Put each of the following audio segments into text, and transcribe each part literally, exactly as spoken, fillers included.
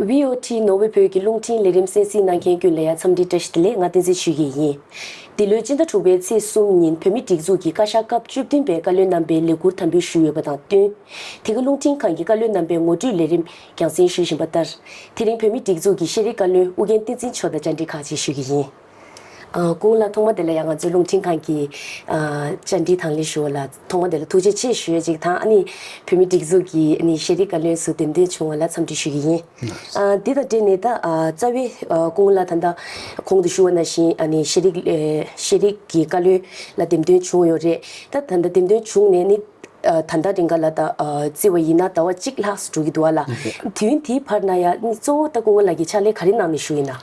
བྷི་ཨོ་ཊི་ནོར་ཝེ་བོད་ཀྱི་རླུང་འཕྲིན་ལས་རིམ་གསན་གཟིགས་གནང་མཁན་ཀུན་ལ་ཡང་འཚམས་འདྲི་བཀྲ་ཤིས་བདེ་ལེགས། ང་བསྟན་འཛིན་ཆོས་སྐྱིད་ཡིན། འདི་ལོའི་སྤྱི་ཟླ་དྲུག་པའི་ཚེས་གསུམ་ཉིན་བོད་མིའི་སྒྲིག་འཛུགས་ཀྱི་བཀའ་ཤག་སྐབས་བཅུ་བདུན་པའི་བཀའ་བློན་རྣམ་པའི་ལས་འཁུར་དམ་འབུལ་ཞུས་ཡོད་པ་དང་བསྟུན། དེ་ག་རླུང་འཕྲིན་ཁང་གི་བཀའ་བློན་རྣམ་པའི་ངོ་སྤྲོད་ལས་རིམ་རྒྱང་སྲིང་ཞུ་བཞིན་པ་ལྟར། དེ་རིང་བོད་མིའི་སྒྲིག་འཛུགས་ཀྱི་ཤེས་རིག་བཀའ་བློན་ཨུ་རྒྱན་བསྟན་འཛིན་མཆོག་དང་བཅར་འདྲི་ཁག་ཅིག་ཞུ་གི་ཡིན། ཨ། སྐུ་ངོ་ལགས། ཐོག་མ་དེ་ལ་ཡང་ང་ཚོའི་རླུང་འཕྲིན་ཁང་གི་ཨ་བཅར་འདྲི་དང་ལེན་ཞུ་བ་ལ་ཐོག་མ་དེ་ལ་ཐུགས་རྗེ་ཆེ་ཞུ་ཡ་ཅིག་དང་། ཨ་ནི་བོད་མིའི་སྒྲིག་འཛུགས་ཀྱི་ཨ་ནི་ཤེས་རིག་བཀའ་བློན་ཚོ་འདེམས་ཐོན་བྱུང་བ་ལ་འཚམས་འདྲི་ཞུ་གི་ཡིན། ཨ། འདི་དང་འབྲེལ་ནས་ད་ཨ་རྩ་བའི་ཨ་སྐུ་ངོ་ལགས། ད་ལྟ་གོང་དུ་ཞུ་བ་ནང་བཞིན་ཨ་ནི་ཤེས་རིག་ཨེ་ཤེས་རིག་གི་བཀའ་བློན་ལ་འདེམས་ཐོན་བྱུང་ཡོད་རེད། ད་ད་ལྟ་འདེམས་ཐོན་བྱུང་ནས་ནི། ཨ། ད་ལྟ་རིང་ག་ལ་ད་ཨ་བརྩི་བ་ཡིན་ན་ཟླ་བ་གཅིག་ལྷག་འགྲོ་གི་འདུག་བ་ལ། དུས་ཡུན་དེའི་བར་ན་ཡང་གཙོ་བོ་ད་སྐུ་ངོ་ལགས་ཀྱིས་ཕྱག་ལས་ག་རེ་གནང་ནས་བཞུགས་ཡིན་ན།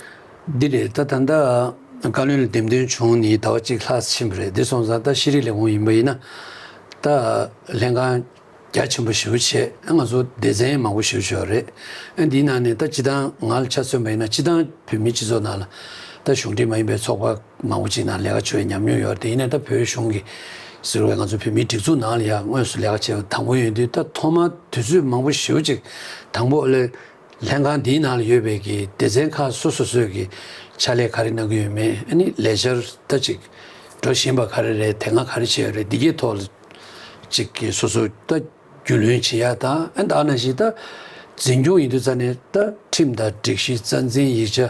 འདི་རེད། ད་ད་ལྟ་བཀའ་བློན་ལ་འདེམས་ཐོན་བྱུང་ནས་ཟླ་བ་གཅིག་ལྷག་ཕྱིན་པ་རེད། འདི་སོང་ཙང་ད་ཤེས་རིག་ལས་ཁུངས་ཡིན་པ་ཡིན་ན། ད་ལྷན་ཁང་རྒྱ་ཆེན་པོ་ཞེ་པོ་བྱས། ང་ཚོ་སྡེ་ཚན་མང་པོ་ཞེ་པོ་ཅིག་ཡོད་རེད། ཨ། འདིའི་ནང་ནས་ད་སྤྱིར་བཏང་ང་ལ་ཆ་མཚོན་པ་ཡིན་ན། སྤྱིར་བཏང་བོད་མིའི་སྤྱི་ཚོགས་ནང་ལ་ད་གཞུང་འབྲེལ་མ་ཡིན་པའི་ཚོགས་པ་མང་པོ་ཅིག་ནང་ལས་ཀ་བྱེད་པའི་ཉམས་མྱོང་ཡོད་རེད། དེ་ཡིན་ནའི་ད་བོད་གཞུང་གི་ཟེར་བའི་ང་ཚོ་བོད་མིའི་སྒྲིག་འཛུགས་ནང་ལ་ཡང་དངོས་སུ་ལས་ཀ་བྱས་པ་དང་པོ་ཡིན་དུས། ད་ཐོག་མར་དུས་ཚོད་མང་པོ་ཞེ་པོ་ཅིག་དང་པོ་ལ་ལྷན་ཁང་འདིའི་ནང་ལ་ཡོད་པའི་གི་སྡེ་ཚན་ཁག་སོ་སོ་སོས་ཀྱི་ཕྱག་ལས་ག་རེ་གནང་གི་ཡོད་མེད། ཨ་ནི་ལས་འཆར་ད་ཅིག་འགྲོ་བཞིན་པ་ག་རེ་རེད། དེ་སྔ་ག་རེ་བྱས་ཡོད་རེད། འདི་གའི་ཐོག་ལ་ཅིག་གི་སོ་སོ་ད་རྒྱུས་ལོན་བྱེད་ཡ་དང་། ཨ། ད་ནང་བཞིན་ད་འཛིན་སྐྱོང་ཡིན་དུས་ཙ་ནས་ད་ཁྲིམས་དང་སྒྲིག་གཞི། རྩ་འཛིན་ཡིག་ཆ།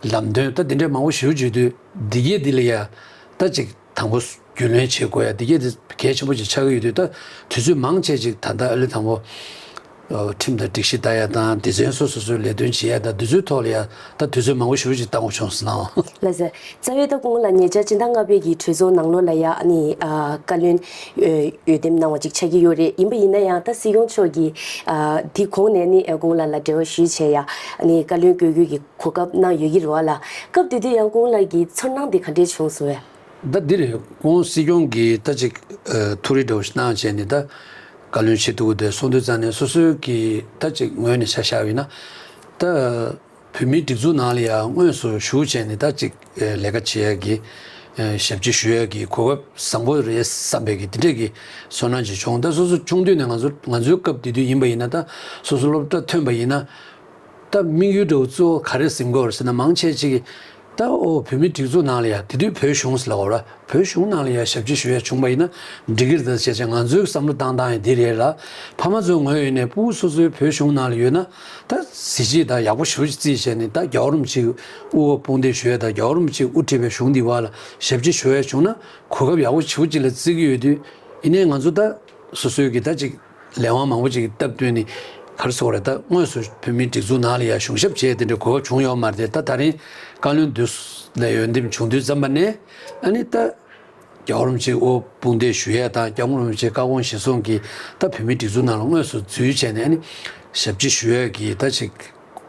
ལམ་སྟོན། ད་འདི་འདྲའི་མང་པོ་ཞེ་པོ་ཅིག་ཡོད་དུས། འདི་གའི་འདི་ལ་ཡ་ད་ཅིག་དང་པོ་རྒྱུས་ལོན་བྱེད་དགོས་ཡ། འདི་གའི་འདི་གལ་ཆེན་པོ་ཅིག་ཆགས་ཀྱི་ཡོད་དུས། ད་དུས་ཚོད་མང་ཆེ་ཅིག་ད་ལྟ་ཨ་ལས་དང་པོ་ཁྲིམས་དང་སྒྲིག་གཞི་ལྟ་ཡ་དང་། སྡེ་ཚན་སོ་སོ་སོའི་ལས་དོན་བྱེད་ཡ་དང་། འདི་ཚོའི་ཐོག་ལ་ཡ་ད་དུས་ཚོད་མང་པོ་ཞེ་པོ་ཅིག་བཏང་དགོས་བྱུང་སོང་ལགས། ལགས་སོ། རྩ་བའི་ད་སྐུ་ངོ་ལགས་ཉེ་ཆར་སྤྱི་ཟླ་ལྔ་པའི་གི་གྲོས་ཚོགས་ནང་ལོགས་ལ་ཡ་ཨ་ནི་ཨ་བཀའ་བློན་འོས་འདེམས་གནང་བ་ཅིག་ཆགས་ཀྱི་ཡོད་རེད། ཡིན་པ་ཡིན་ན་ཡང་ད་སྲིད་སྐྱོང་མཆོག་གིས་ཨ་དེ་གོང་ནས་ནི་ཨ་སྐུ་ངོ་ལགས་ལ་འབྲེལ་བ་ཞུས་བྱས་ཡ་ཨ་ནི་བཀའ་བློན་བསྐོ་རྒྱུ་གི་གོ་སྐབས་གནང་ཡོད་ཀྱི་རེད་བ་ལ། སྐབས་དེ་དུས་ཡང་སྐུ་ངོ་ལགས་ཀྱི་ཚོར་སྣང་དེ་ག་འདྲས་བྱུང་སོང་བས། ད་འདི་རེད། ཁོང་སྲིད་སྐྱོང་གིས་ད་ཅིག་ཨ་ཐུགས་རེ་འདྲ་བོ་ཞིག་གནང་བྱས་ནས། ད་བཀའ་བློན་བྱེད་ཐུབ་ཀྱི་འདུག་གསུངས་དུས་ཙ་ནས། སོ་སོའི་གི་ད་ཅིག་ངོས་ནས་ཆ་བཞག་པ་ཡིན་ན། ད་བོད་མིའི་སྒྲིག་འཛུགས་ནང་ལ་ཡང་དངོས་སུ་ཞུགས་བྱས་ནས་ད་ཅིག་ཨ་ལས་ཀ་བྱེད་ཡ་གི། ཨ་ཞབས་ཕྱི་ཞུ་ཡ་གི་གོ་སྐབས་བཟང་པོ་རེད་བསམ་པའི་གི་དེ་འདྲས་ཀྱི་ཚོར་སྣང་ཅིག་བྱུང་། ད་སོ་སོ་ཆུང་དུས་ནས་ང་ཚོ་ང་ཚོའི་སྐབས་དེ་དུས་ཡིན་པ་ཡིན་ན། ད་སོ་སོ་སློབ་གྲྭ་ཐོན་པ་ཡིན་ན། ད་དམིགས་ཡུལ་འདྲ་བོ་གཙོ་བོ་ག་རེ་ཟིན་དགོས་རེད་ཟེར་ན། མང་ཆེ་ཅིག་གིས་ད་ཨོ་བོད་མིའི་སྒྲིག་འཛུགས་ནང་ལ་ཡ། དེ་དུས་བོད་གཞུང་ཟེར་ལབ་དགོས་རེད་བ། བོད་གཞུང་ནང་ལ་ཡ་ཞབས་ཕྱི་ཞུ་ཡ་བྱུང་བ་ཡིན་ན་འགྲིག་གི་རེད་ད་བྱས་བྱས། ང་ཚོའི་བསམ་བློ་བཏང་སྟངས་ཡང་འདི་རེད་ལ། ཕ་མ་ཚོའི་ངོས་ཡོད་ནས་ཕྲུ་གུ་སོ་སོའི་བོད་གཞུང་ནང་ལ་ཡོད་ན། ད་གཟི་བརྗིད་དང་ཡག་པོ་ཞེ་པོ་ཅིག་བརྩིས་བྱས་ནས། ད་རྒྱལ་བ་རིན་པོ་ཆེའི་དབུ་འོག་དཔུང་འདེགས་ཞུ་ཡ་དང་། རྒྱལ་བ་རིན་པོ་ཆེས་དབུ་ཁྲིད་པའི་གཞུང་འདི་བ་ལ་ཞབས་ཕྱི་ཞུ་ཡ་བྱུང་ན་གོ་སྐབས་ཡག་པོ་ཞེ་པོ་ཅིག་ལ་བརྩི་གི་ཡོད་དུས། ཡིན་ནའི་ང་ཚོ་ད་སོ་སོའི་གི་ད་ཅིག་ལས་དབང་མང་པོ་ཅིག་གི་སྟབས་བསྟུན་ནས། ག་རེ་ཟེར་དགོས་རེད། ད་དངོས་སུ་བོད་མིའི་སྒྲིག་འཛུགས་ནང་ལ་ཡ་གཞུང་ཞབས་བྱས་དེ་འདྲའི་གོ་སྐབས་བྱུང་ཡོད་མ་རེད། ད་ད་རིང་བཀའ་བློན་དུ་ལ་འོས་འདེམས་བྱུང་དུས་ཙམ་པ་ནས། ཨ་ནི་ད་རྒྱལ་བ་རིན་པོ་ཆེའི་དབུ་འོག་དཔུང་འདེགས་ཞུ་ཡ་དང་། རྒྱལ་བ་རིན་པོ་ཆེའི་བཀའ་དགོངས་གཞིར་བཟུང་གིས་ད་བོད་མིའི་སྒྲིག་འཛུགས་ནང་ལ་དངོས་སུ་འཛུལ་བྱས་ནས། ཨ་ནི་ཞབས་ཕྱི་ཞུ་ཡ་གི་ད་ཅིག་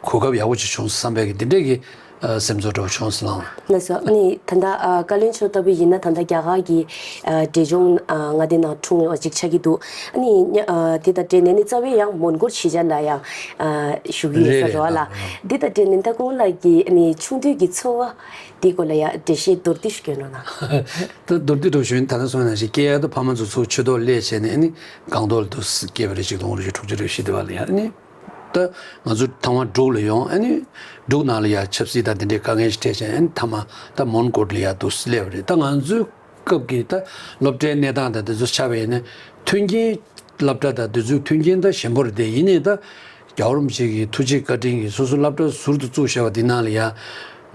གོ་སྐབས་ཡག་པོ་ཅིག་བྱུང་བསམ་པའི་གི་དེ་འདྲའི་གི་ཨ་སེམས་ཚོར་འདྲ་བོ་བྱུང་སོང་ལགས། ལགས་སོ། ཨ་ནི་ད་ལྟ་ཨ་བཀའ་བློན་མཆོག་ལྟ་བུ་ཡིན་ན། ད་ལྟ་རྒྱ་གར་གྱི་ཨ་འབྲས་ལྗོངས་ཨ་མངའ་སྡེ་ནང་འཁྲུངས་ཡོད་པ་ཅིག་ཆགས་ཀྱི་འདུག་ཨ་ནི་ཨ་དེ་དང་འབྲེལ་ནས་ནི་རྩ་བའི་ཡང་མོན་གྷོར་གཞིས་ཆགས་ལ་ཡང་ཨ་བཞུགས་ཀྱི་ཡོད་རེད་ཟེར་རེད་བ་ལགས། ཨ་དེ་དང་འབྲེལ་ནས་ད་སྐུ་ངོ་ལགས་ཀྱི་ཨ་ནི་ཆུང་དུས་ཀྱི་ཚོར་བ་དེའི་སྐོར་ལ་ཡང་འགྲེལ་བཤད་མདོར་བསྡུས་ཤིག་སྐྱོན་རོགས་གནང་། ད་མདོར་བསྡུས་འདྲ་བོ་ཞུས་ན། ད་ལྟ་སོང་ན་ཞིག་སྐྱེས་ཡ་ད་ཕ་མ་ཚོ་ཚུར་ཆུ་ཐོག་སླེབས་བྱས་ནས། ཨ་ནི་སྒང་ཏོག་ལ་དུ་སྐྱེས་པ་རེད། ཆིག་སྟོང་དགུ་བརྒྱ་དྲུག་ཅུ་རེ་བཞི་དེ་བ་ལ་ཡ། ཨ་ནི་ད་ང་ཚོ་ཐང་བ་འབྲུག་ལ་ཡོང་། ཨ་ནི་འབྲུག་ནང་ལ་ཡ་ཆབ་སྲིད་དང་དེ་འདྲའི་དཀའ་ངལ་ཞིག་འཕྲད་བྱས། ཨ་ནི་མཐའ་མ་ད་མོན་གྷོ་ལ་ཡ་དུ་སླེབས་པ་རེད། ད་ང་ཚོའི་སྐབས་ཀྱི་ད་སློབ་གྲྭའི་གནས་སྟངས་དང་དེ་ཚོ་ཆ་བཞག་ཡིན་ན། མཐུན་རྐྱེན་སློབ་གྲྭ་དང་དེ་ཚོའི་མཐུན་རྐྱེན་ད་ཞན་པོ་རེད་དེ། ཡིན་ནའི་ད་རྒྱལ་བ་རིན་པོ་ཆེ་གི་ཐུགས་རྗེ་བཀའ་དྲིན་གྱིས་སོ་སོ་སློབ་གྲྭ་ཟུར་དུ་བཙུགས་བཞག་པ་འདི་ནང་ལ་ཡ།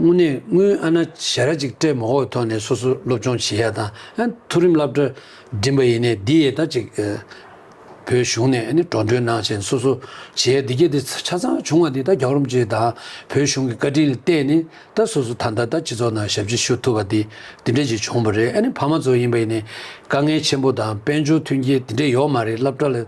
དངོས་གནས་དངུལ་ཨ་ན་ཞེ་དྲག་ཅིག་སྤྲད་མ་དགོས་པའི་ཐོག་ནས་སོ་སོ་སློབ་སྦྱོང་བྱེད་ཡ་དང་། ཨ་མཐོ་རིམ་སློབ་གྲྭ་འགྲིམས་པ་ཡིན་ནའི་འདི་ཡི་ད་ཅིག་ཨ་བོད་གཞུང་ནས་ཨ་ནི་འགྲོ་གྲོན་གནང་བྱས་སོ་སོ་བྱས་འདི་གས་དེ་ཆ་ཚང་བྱུང་བ་འདི་ད་རྒྱལ་བ་རིན་པོ་ཆེ་དང་བོད་གཞུང་གི་བཀའ་དྲིན་ལ་བརྟེན་ནས། ད་སོ་སོ་ད་ལྟ་ད་སྤྱི་ཚོགས་ནང་ཞབས་ཕྱི་ཞུ་ཐུབ་པ་དེ་དེ་འདྲས་ཅིག་བྱུང་བ་རེད། ཨ་ནི་ཕ་མ་ཚོ་ཡིན་པ་ཡིན་ནའི་དཀའ་ངལ་ཆེན་པོ་དང་དཔལ་འབྱོར་མཐུན་རྐྱེན་དེ་འདྲས་ཡོད་མ་རེད། སློབ་གྲྭ་ལ་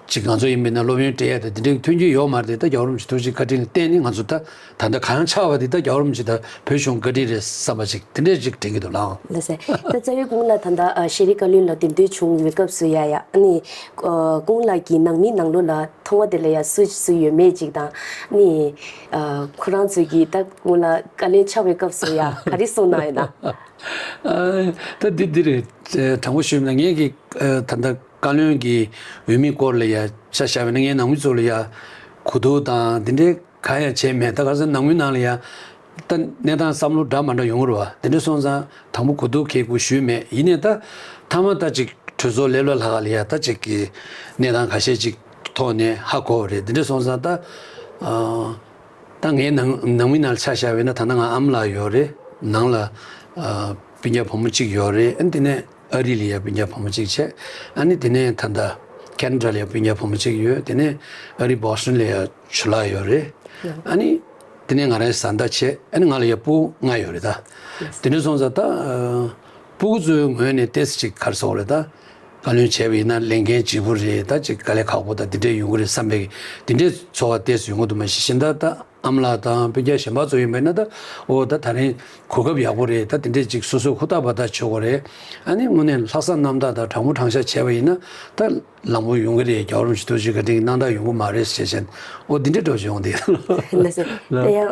ཅིག་ང་ཚོ་ཡིན་པ་ཡིན་ན་སློབ་ཡོན་སྤྲད་ཡ་དང་དེ་འདྲའི་མཐུན་རྐྱེན་ཡོད་མ་རེད་དེ། ད་རྒྱལ་བ་རིན་པོ་ཆེ་ཐུགས་རྗེ་བཀའ་དྲིན་ལ་བརྟེན་ནས་ང་ཚོ་ད་ད་ལྟ་གང་ཡང་ཆགས་པ་དེ་ད་རྒྱལ་བ་རིན་པོ་ཆེ་དང་བོད་གཞུང་བཀའ་དྲིན་རེད་བསམ་པ་ཅིག་དེ་འདྲས་ཅིག་དྲན་གྱི་འདུག་ལགས། ལགས་སེ། ད་རྩ་བའི་སྐུ་ངོ་ལགས་ད་ལྟ་ཨ་ཤེས་རིག་བཀའ་བློན་ལ་འདེམས་ཐོན་བྱུང་བའི་སྐབས་སུ་ཡ་ཡ་ཨ་ནི་ཨ་སྐུ་ངོ་ལགས་ཀྱི་ནང་མིའི་ནང་ལོགས་ལ་མཐོང་བ་དེ་ལ་ཡ་སུ་སུ་ཡོད་མེད་ཅིག་དང་། ཨ་ནི་ཨ་ཁོ་རང་ཚོས་ཀྱིས་ད་སྐུ་ངོ་ལགས་བཀའ་བློན་ཆགས་པའི་སྐབས་སུ་ཡ་ག་རེ་གསུངས་གནང་ཡོད་ན། ཨ་ད་འདི་འདི་རེད། དྲང་པོ་ཞུས་ན་ངས་ཀྱི་ཨ་ད་ལྟ་བཀའ་བློན་གྱི་འོས་མི་སྐོར་ལ་ཡ་ཆ་བཞག་པ་ཡིན་ན། ངའི་ནང་མི་ཚོ་ལ་ཡ་གོ་བསྡུར་དང་འདི་འདྲའི་ གང་ཡང་བྱས་མེད། ད་ག་ས་ནང་མི་ནང་ལ་ཡང་ད་གནས་སྟངས་བསམ་བློ་འདྲ་མ་འདྲ་ཡོང་གི་རེད་བ། དེ་འདྲ་སོང་ཙང་དང་པོ་གོ་བསྡུར་གལ་དགོས་ཞུས་མེད། ཡིན་ནའི་ད་མཐའ་མ་ད་ཅིག་གྲོས་ཚོགས་སླེབས་ལ་ལྷག་ལ་ཡ་ད་ཅིག་གི་གནས་སྟངས་ཁ་ཤས་ཅིག་ཐོག་ནས་ཧ་གོ་བ་རེད། དེ་འདྲ་སོང་ཙང་ད་ཨ། ད་ངའི་ནང་ནང་མི་ནང་ལ་ཆ་བཞག་པ་ཡིན་ན་ད་ལྟ་ང་ཨ་མ་ལགས་ཡོད་རེད། ནང་ལ་ཨ་སྤུན་ཀྱག་བུ་མོ་གཅིག་ཡོད་རེད། ཨ་ནི་དེ་ནས་ཨ་རི་ལ་ཡ་སྤུན་ཀྱག་བུ་མོ་གཅིག་བྱས། ཨ་ནི་དེ་ནས་ད་ལྟ་ཁེ་ན་ཌ་ལ་ཡ་སྤུན་ཀྱག་བུ་མོ་གཅིག་ཡོད། དེ་ནས་ཨ་རི་བྷོ་སི་ཊོན་ལ་ཡ་ཇོ་ལགས་ཡོད་རེད། ཨ་ནི་དེ་ནས་ང་རང་བཟའ་ཟླ་བྱས། ཨ་ནི་ང་ལ་ཡ་སྤུ་གུ་ལྔ་ཡོད་རེད་ད། དེ་འདྲ་སོང་ཙང་ད་ཨ་སྤུ་གུ་ཚོའི་ངོས་ནས་ཏོག་ཙམ་ཅིག་ག་རེ་ཟེར་དགོས་རེད་ད། བཀའ་བློན་བྱས་པ་ཡིན་ན་ལས་འགན་ལྗིད་པོ་རེད། ད་ཅིག་དཀའ་ལས་ཁག་པོ་དང་དེ་འདྲས་ཡོང་གི་རེད་བསམ་པའི་དེ་འདྲས་ཚོར་བ་ཏོག་ཙམ་ཡོང་གི་འདུག་མ་གཞི་གཞན་དག་ད་ཨ་མ་ལགས་དང་སྤུན་ཀྱག་གཞན་པ་ཚོ་ཡིན་པ་ཡིན་ན་ད་འོ་ད་ད་རིང་གོ་སྐབས་ཡག་པོ་རེད། ད་དེ་འདྲས་ཅིག་སོ་སོས་ཧུར་ཐག་འབད་ཐག་བྱེད་དགོས་རེད། ཨ་ནི་དངོས་གནས་ལྷག་བསམ་རྣམ་དག་དང་དྲང་པོ་དྲང་བཞག་བྱས་པ་ཡིན་ན་ད་ལམ་བུ་ཡོང་གི་རེད། རྒྱལ་བ་རིན་པོ་ཆེ་ཐུགས་རྗེ་བཀའ་དྲིན་གྱིས་སྣང་དག་ཡོང་གི་མ་རེད་ཟེར་བྱས་ནས་འོ་འདི་འདྲས་འགྲོ་བྱུང་དེ། ལགས་སོ། ད་ཡང་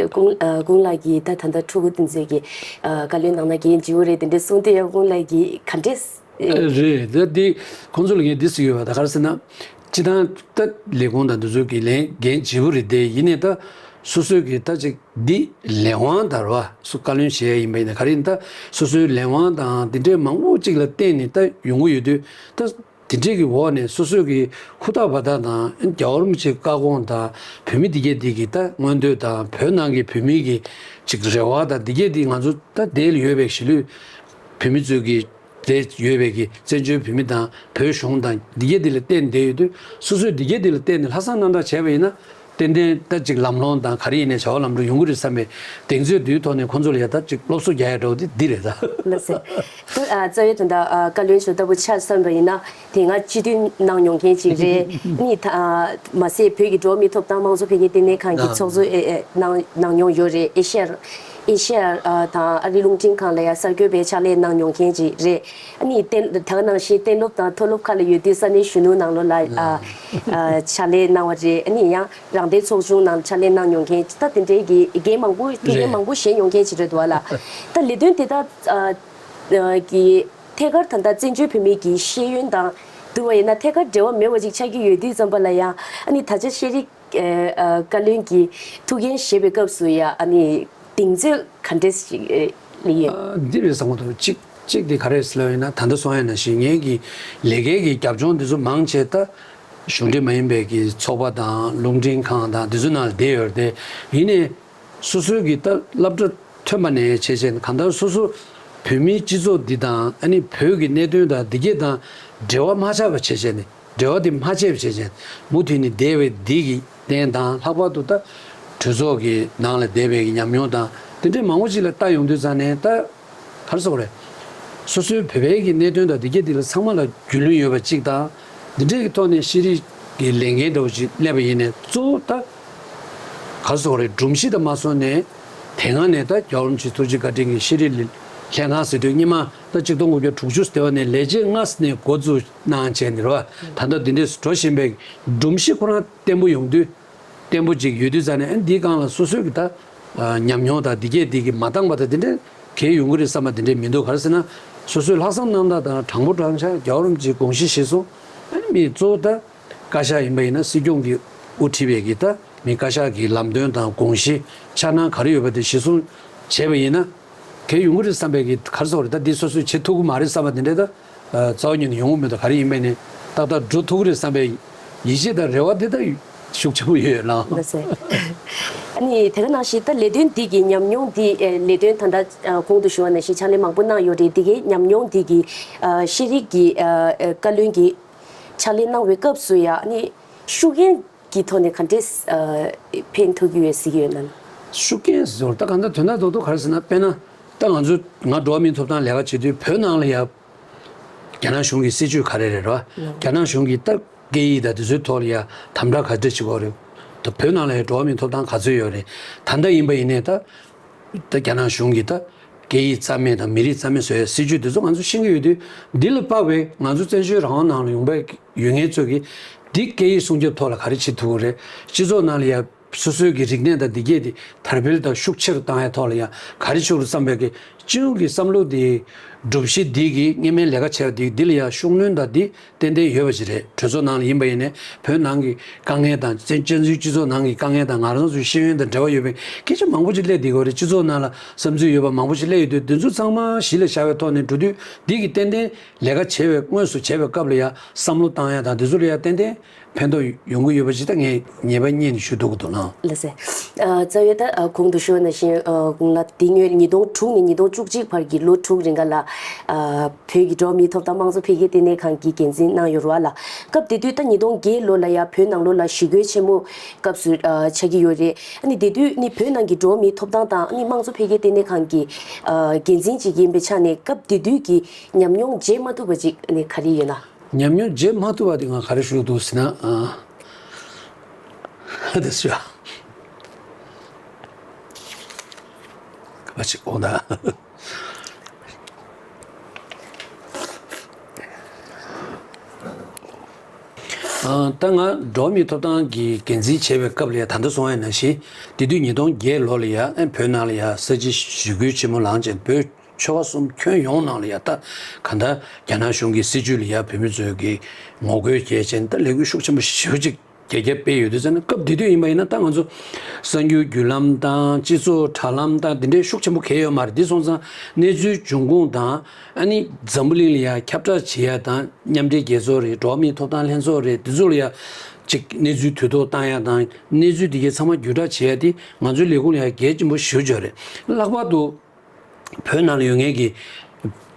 ཨ་ཀུན་ཨ་ཀུན་ལགས་ཀྱིས་ད་ད་ལྟ་ཕྲུ་གུ་དེ་ཚོས་ཀྱིས་ཨ་བཀའ་བློན་གནང་ན་འགན་ལྗིད་པོ་རེད་དེ་འདྲས་གསུངས་དུས་ཡང་ཀུན་ལགས་ཀྱིས་ག་འདྲས། རེད། ད་འདི་ཁོང་ཚོ་ལ་ངས་འདི་ཟེར་གྱི་ཡོད་པ། ད་ག་རེ་ཟེར་ན་སྤྱིར་བཏང་ད་ལས་ཁུངས་དང་འདི་ཚོ་གི་ལས་འགན་ལྗིད་པོ་རེད་དེ། ཡིན་ནའི་ད་སོ་སོའི་གི་ད་ཅིག་འདི་ལས་དབང་དང་རེད་བ། སུ་བཀའ་བློན་བྱེད་ཡ་ཡིན་པ་ཡིན་ན་ག་རེ་ཡིན། ད་སོ་སོའི་ལས་དབང་དང་འདི་འདྲའི་མང་པོ་ཅིག་ལ་བརྟེན་ནས་ད་ཡོང་གི་ཡོད་དུས་ད། དེ་འདྲས་ཀྱི་འོག་ནས་སོ་སོའི་གི་ཧུར་ཐག་འབད་ཐག་དང་རྒྱལ་བ་རིན་པོ་ཆེའི་བཀའ་དགོངས་དང་བོད་མི་འདི་གས་འདི་གི་ད་མངོན་འདོད་དང་བོད་ནང་གི་བོད་མི་གི་ཅིག་རེ་བ་དང་འདི་གས་འདི་ང་ཚོ་ད་དེ་ལ་ཡོད་པའི་གཞིས་ལུས་བོད་མི་ཚོའི་གི་དེ་ཡོད་པའི་གི་བཙན་བྱོལ་བོད་མི་དང་བོད་གཞུང་དང་འདི་གས་འདི་ལ་བརྟེན་བསྡད་ཡོད་དུས་སོ་སོས་འདི་གས་འདི་ལ་བརྟེན་ནས་ལྷག་བསམ་རྣམ་དག་བྱས་པ་ཡིན་ན། ཏན་ཏན་ད་ཅིག་ལམ་ལྷོང་དང་ག་རེ་ཡིན་ནའི་བྱ་བ་ལམ་འགྲོ་ཡོང་གི་རེད་བསམ་པའི་གདེང་ཚོད་འདིའི་ཐོག་ནས་ཁོང་ཚོ་ལ་ཡ་ད་ཅིག་སློབ་གསོ་རྒྱག་ཡ་འདྲ་བོ་དེ་འདི་རེད་ད། ལགས་སེ། ད་ཨ་རྩ་བའི་དོན་དག་ཨ་བཀའ་བློན་མཆོག་ལྟ་བུ་ཆ་བཞག་པ་ཡིན་ན་དེ་སྔ་སྤྱི་འཐུས་གནང་མྱོང་མཁན་ཅིག་རེད། ནི་ད་ཨ་མ་ཟད་བོད་ཀྱི་འགྲོ་བ་མིའི་ཐོབ་ཐང་དམངས་གཙོ་འཕེལ་རྒྱས་ལྟེ་གནས་ཁང་གི་ཨ་ཚོགས་གཙོ་ཨེ་ཨེ་གནང་གནང་མྱོང་ཡོད་རེད། ཨེ་ཤེ་ཡ་ཨེ་ཤེ་ཡ་ཨ་དང་ཨ་རིའི་རླུང་འཕྲིན་ཁང་ལ་ཡ་གསར་འགོད་པའི་ཕྱག་ལས་གནང་མྱོང་མཁན་ཅིག་རེད། ཨ་ནི་གཏན་ད་ག་ནང་བཞིན་གཏན་སློབ་དང་མཐོ་སློབ་ཁག་ལ་ཡོད་དུས་ས་གནས་གཞོན་ནུ་ནང་ལོགས་ལ་ཨ་ཨ་ཕྱག་ལས་གནང་བ་རེད། ཨ་ནི་ཡང་རང་བདེན་ཚོགས་ཆུང་ནང་ཕྱག་ལས་གནང་མྱོང་མཁན་ད་དེ་འདྲའི་གི་འགན་མང་པོ་ཐུགས་འགན་རེད། མང་པོ་བཞེས་མྱོང་མཁན་ཅིག་རེད་འདུག་བ་ལ། ད་ལས་དོན་དེ་དག་ཨ་ཨ་གི་ཐད་ཀར་ད་ལྟ་བཙན་བྱོལ་བོད་མི་གི་ཤེས་ཡོན་དང་བསྡུར་བ་ཡིན་ན་ཐད་ཀར་འབྲེལ་བ་མེད་པ་ཅིག་ཆགས་ཀྱི་ཡོད་དུས་ཙམ་པ་ལ་ཡང་ཨ་ནི་ད་ཆ་ཤེས་རིག་ཨ་ཨ་བཀའ་བློན་གྱི་ཐུགས་འགན་བཞེས་པའི་སྐབས་སུ་ཡང་ཨ་ནི་གདེང་ཚོད་ག་འདྲས་ཤིག་ཨ་ཡོད། ཨ་འདི་རེད་བསམ་གྱི་འདུག་གཅིག་གཅིག་དེ་ག་རེ་ཟེར་ལབ་ཡིན་ན་ད་ལྟ་གསུངས་ཡ་ནང་བཞིན་ངེད་ཀྱི་ལས་ཀའི་གི་རྒྱབ་ལྗོངས་འདི་ཚོ་མང་ཆེ་ད་གཞུང་འབྲེལ་མ་ཡིན་པའི་གི་ཚོགས་པ་དང་རླུང་འཕྲིན་ཁང་དང་འདི་ཚོ་ནང་ལ་བསྡད་ཡོད་རེད་དེ། ཡིན་ནའི་སོ་སོའི་གི་ད་སློབ་གྲྭ་ཐོན་པ་ནས་བྱས་བྱས་ནས་གང་ལྟར་སོ་སོ་བོད་མིའི་སྤྱི་ཚོགས་འདི་དང་ཨ་ནི་བོད་ཀྱི་གནད་དོན་དང་འདི་གས་དང་འབྲེལ་བ་མ་ཆགས་པ་བྱས་བྱས་ནས། འབྲེལ་བ་དེ་མ་ཆད་པ་བྱས་བྱས་མུ་མཐུད་ནས་བསྡད་པའི་འདི་གི་རྟེན་དང་ལྷག་པར་དུ་ད་གྲོས་ཚོགས་ཀྱི་ནང་ལ་བསྡད་པའི་གི་ཉམས་མྱོང་དང་དེ་འདྲའི་མང་པོ་ཅིག་ལ་ལྟ་ཡོང་དུས་ཙང་ནས་ད་ག་རེ་ཟེར་དགོས་རེད། སོ་སོའི་བོད་པའི་གི་གནད་དོན་དང་འདི་གས་འདི་ལ་ཚང་མ་ལ་རྒྱུས་ལོན་ཡོད་པ་ཅིག་དང་འདི་འདྲའི་གི་ཐོག་ནས་ཤེས་རིག་གི་ལས་འགན་འདྲ་བོ་ཅིག་སླེབས་པ་ཡིན་ནའི་གཙོ་བོ་ད་ག་རེ་ཟེར་དགོས་རེད། སྒྲོམ་གཞི་དང་མ་སོང་ནས་དེ་སྔ་ནས་ད་རྒྱལ་བ་རིན་པོ་ཆེའི་ཐུགས་རྗེ་བཀའ་དྲིན་གྱིས་ཤེས་རིག་ལས་ལྷན་ཁང་ཟེར་དུས་སྔོན་མ་ད་གཅིག་སྟོང་དགུ་བརྒྱ་དྲུག་ཅུ་ཟེར་བ་ནས་ལས་བྱེད་ལྔ་ནས་འགོ་བཙུགས་གནང་བྱས་ནས་རེད་བ། ད་ལྟ་འདི་འདྲས་སུ་འགྲོ་བཞིན་པའི་སྒྲོམ་གཞི་ཁོ་རང་བརྟན་པོ་ཡོང་དུས་བརྟན་པོ་ཅིག་ཡོད་དུས་ཙང་ནས་ཨ་འདིའི་སྒང་ལ་སོ་སོའི་གི་ད་ཉམས་མྱོང་དང་འདི་གས་འདི་གི་མ་འདང་བ་དང་འདི་འདྲས་གལ་ཡོང་གི་རེད་བསམ་པ་འདི་འདྲས་མི་འདུག་ག་རེ་ཟེར་ན་སོ་སོའི་ལྷག་བསམ་རྣམ་དག་དང་དྲང་པོ་དྲང་བཞག་རྒྱལ་བ་རིན་པོ་ཆེའི་དགོངས་གཞི་གཞིར་བཟུང་ཨ་ནི་མི་གཙོ་བོ་ད་བཀའ་ཤག་ཡིན་པ་ཡིན་ན་སྲིད་སྐྱོང་གིས་དབུ་ཁྲིད་པའི་གི་ད་མི་བཀའ་ཤག་གི་ལམ་སྟོན་དང་དགོངས་གཞི་འཆར་སྣང་ག་རེ་ཡོད་པ་དེ་གཞིར་བཟུང་བྱས་པ་ཡིན་ན། གལ་ཡོང་གི་རེད་བསམ་པའི་གི་ག་རེ་ཟེར་དགོས་རེད། ད་འདི་སོ་སོས་བྱེད་ཐུབ་ཀྱི་མ་རེད་བསམ་པ་དེ་འདྲས་ད་རྩ་བ་ཉིད་ནས་ཡོང་གི་མི་འདུག་ག་རེ་ཡིན་པ་ནས་ཏག་ཏག་འགྲོ་ཐུབ་ཀྱི་རེད་བསམ་པའི་ཡིད་ཆེས་དང་རེ་བ་དེ་ད་ཤུགས་ཆེན་པོ་ཡོད་ལགས། ལགས་སེ། ཨ་ནི་དེ་ག་ནང་བཞིན་ད་ལས་དོན་འདི་གི་ཉམས་མྱོང་འདི་ལས་དོན་ད་ལྟ་གོང་དུ་ཞུ་བ་ནང་བཞིན་ཕྱག་ལས་མང་པོ་གནང་ཡོད་རེད། འདི་གའི་ཉམས་མྱོང་འདི་གི་ཤེས་རིག་གི་བཀའ་བློན་གྱི་ཕྱག་ལས་གནང་བའི་སྐབས་སུ་ཡང་ཨ་ནི་ཤུགས་རྐྱེན་གྱི་ཐོག་ནས་ག་འདྲས་ཨ་ཕན་ཐོགས་ཀྱི་ཡོད་ཟེར་གྱི་ཡོད་ན། ཤུགས་རྐྱེན་ཟེར་ད་གང་ལྟར་དོན་དག་རྡོག་རྡོག་ག་རེ་ཟེར་ན་དཔེར་ན་ད་ང་ཚོ་ང་འགྲོ་བ་མིའི་ཐོབ་ཐང་ལས་ཀ་བྱེད་དུས་བོད་ནང་ལ་ཡ་རྒྱ་ནག་གཞུང་གི་སྲིད་བྱུས་ག་རེ་རེད་རོ། རྒྱ་ནག་གཞུང་གི་ད་སྐད་ཡིག་དང་དེ་ཚོའི་ཐོག་ལ་ཡ་དམ་དྲག་ག་འདྲ་བྱེད་ཀྱི་ཡོད་རེད། ད་བོད་ནང་ལ་ཡ་འགྲོ་བ་མིའི་ཐོབ་ཐང་ག་ཚོད་ཡོད་རེད། ད་ལྟ་ཡིན་པ་ཡིན་ནའི་ད། ད་རྒྱ་ནག་གཞུང་གིས་ད་སྐད་ཡིག་རྩ་མེད་དང་མི་རིགས་རྩ་མེད་བཟོ་ཡའི་སྲིད་བྱུས་དེ་ཚོ་ང་ཚོ་ཤེས་ཀྱི་ཡོད་དུས་འདི་ལ་དཔག་པའི་ང་ཚོ་བཙན་བྱོལ་རང་དབང་ནང་ལ་ཡོང་པའི་ཡོད་མཁན་ཚོས་ཀྱིས་འདི་སྐད་ཡིག་སྲུང་སྐྱོབ་ཐོག་ལ་ག་རེ་བྱེད་ཐུབ་ཀྱི་རེད། སྤྱི་ཚོགས་ནང་ལ་ཡ་སོ་སོའི་གི་རིག་གནས་དང་འདི་སྐད་དེ་དར་སྤེལ་དང་ཤུགས་ཆེ་རུ་བཏང་ཡའི་ཐོག་ལ་ཡ་ག་རེ་བྱུང་རུ་བསམ་པའི་གི་ སྤྱི་ཡོངས་ཀྱི་བསམ་བློ་འདི་སྒྲུབ་གཞི་འདི་གི་སྔོན་མའི་ལས་ཀ་བྱས་པ་འདི་འདི་ལ་ཡང་ཤུགས་སྣོན་དང་འདི་ཏན་ཏན་ཡོད་པ་ཞིག་རེད། གྲོས་ཚོགས་ནང་ལ་ཡིན་པ་ཡིན་ནའི་བོད་ནང་གི་དཀའ་ངལ་དང་བཙན་བཙན་འཛུལ་སྤྱི་ཚོགས་ནང་གི་དཀའ་ངལ་དང་ང་རང་ཚོའི་ཤེས་ཡོན་དང་འབྲེལ་བ་ཡོད་པའི་སྐད་ཆ་མང་པོ་ཅིག་སླེབས་བསྡད་ཀྱི་ཡོད་རེད། སྤྱི་ཚོགས་ནང་ལ་བསམ་ཚུལ་ཡོད་པ་མང་པོ་ཅིག་སླེབས་ཡོད་དུས་འདི་ཚོ་ཚང་མ་གཞི་ལ་བཞག་པའི་ཐོག་ནས་འགྲོ་དུས་འདི་གི་ཏན་ཏན་ལས་ཀ་བྱས་པའི་དངོས་སུ་བྱས་པའི་སྐབས་ལ་ཡང་བསམ་བློ་བཏང་ཡ་དང་འདི་ཚོ་ལ་ཡང་ཏན་ཏན་ཕན་ཐོགས་ཡོང་གི་ཡོད་པ་ཅིག་ད་ངས་ངེས་པ་རྙེད་ནས་ཞུ་འདོད་ཀྱི་འདུག་ལགས། ལགས་སེ། ཨ་རྩ་བའི་ད་ཨ་གོང་དུ་ཞུས་པ་ནང་བཞིན་ཨ་གོང་ལ་འདི་སྔོན་ཉིས་སྟོང་དྲུག་ནས་ཉིས་སྟོང་བཅུ་གཅིག་བར་གྱི་ལོ་དྲུག་རིང་ག་ལ་ཨ་བོད་ཀྱི་འགྲོ་བ་མིའི་ཐོབ་ཐང་དམངས་གཙོ་འཕེལ་རྒྱས་ལྟེ་གནས་ཁང་གི་འགན་འཛིན་གནང་ཡོད་རེད་བ་ལགས། སྐབས་དེ་དུས་ད་ཉིས་སྟོང་བརྒྱད་ལོ་ལ་ཡ་བོད་ནང་ལོགས་ལ་ཞི་རྒོལ་ཆེན་མོ་སྐབས་སུ་ཨ་ཆགས་ཀྱི་ཡོད་རེད། ཨ་ནི་དེ་དུས་ནི་བོད་ནང་གི་འགྲོ་བ་མིའི་ཐོབ་ཐང་དང་ཨ་ནི་དམངས་གཙོ་འཕེལ་རྒྱས་ལྟེ་གནས་ཁང་གི་ཨ་འགན་འཛིན་ཅིག་ཡིན་པའི་ཆ་ནས་སྐབས་དེ་དུས་ཀྱི་ཉམས་མྱོང་བརྗེད་མ་ཐུབ་པ་ཅིག་ཨ་ནི་ག་རེ་ཡོད་ན། ཉམས་མྱོང་བརྗེད་མ་ཐུབ་པ་དེ་ང་ག་རེ་ཞུ་འདུག་ཟེར་ན། ཨ་དེ་ཞུ་ཨ་ཅིག་འོང་ད། ཨ་ད་ང་འགྲོ་བ་མིའི་ཐོབ་ཐང་གི་འགན་འཛིན་བྱས་པའི་སྐབས་ལ་ཡ་ད་ལྟ་གསུངས་པ་ནང་བཞིན་དེ་དུས་ཉིས་སྟོང་བརྒྱད་ལོ་ལ་ཡ་ཨ་བོད་ནང་ལ་ཡ་ས་བྱི་ཞི་རྒོལ་ཆེན་མོ་ལངས་བྱས་བོད་ཆོལ་ཁ་གསུམ་ཁྱོན་ཡོངས་ནང་ལ་ཡ་ད་ག་ད་རྒྱ་ནག་གཞུང་གི་སྲིད་བྱུས་ལ་ཡ་བོད་མི་ཚོས་ཀྱི་ངོ་རྒོལ་བྱས་བྱས་ད་ལས་འགུལ་ཤུགས་ཆེན་པོ་ཞེ་པོ་ཅིག་རྒྱ་རྒྱ་སྤེལ་ཡོད་དུས་ཙང་ན་སྐབས་དེ་དུས་ཡིན་པ་ཡིན་ན་ད་ང་ཚོ་གསར་འགྱུར་བརྒྱུད་ལམ་དང་སྤྱི་ཚོགས་དྲ་ལམ་དང་དེ་འདྲའི་ཤུགས་ཆེན་པོ་གང་ཡོད་མ་རེད། དེ་སོང་ཙང་གནས་ཚུལ་འབྱུང་ཁུངས་དང་ཨ་ནི་འཛམ་བུ་གླིང་ལ་ཡ་ཁྱབ་བསྒྲགས་བྱེད་ཡ་དང་མཉམ་འབྲེལ་རྒྱལ་ཚོགས་རེད། འགྲོ་བ་མིའི་ཐོབ་ཐང་ལྷན་ཚོགས་རེད། དེ་ཚོ་ལ་ཡ་ཅིག་གནས་ཚུལ་དུས་ཐོག་བཏང་ཡ་དང་གནས་ཚུལ་དེ་གའི་ཚང་མ་བརྒྱུད་བསྒྲགས་བྱེད་ཡ་དེ་ང་ཚོའི་ལས་ཁུངས་ལ་ཡ་གལ་ཆེན་པོ་ཞེ་པོ་ཅིག་རེད། ལྷག་པར་དུ། བོད་ནང་ལ་ཡོད་མཁན་གྱི་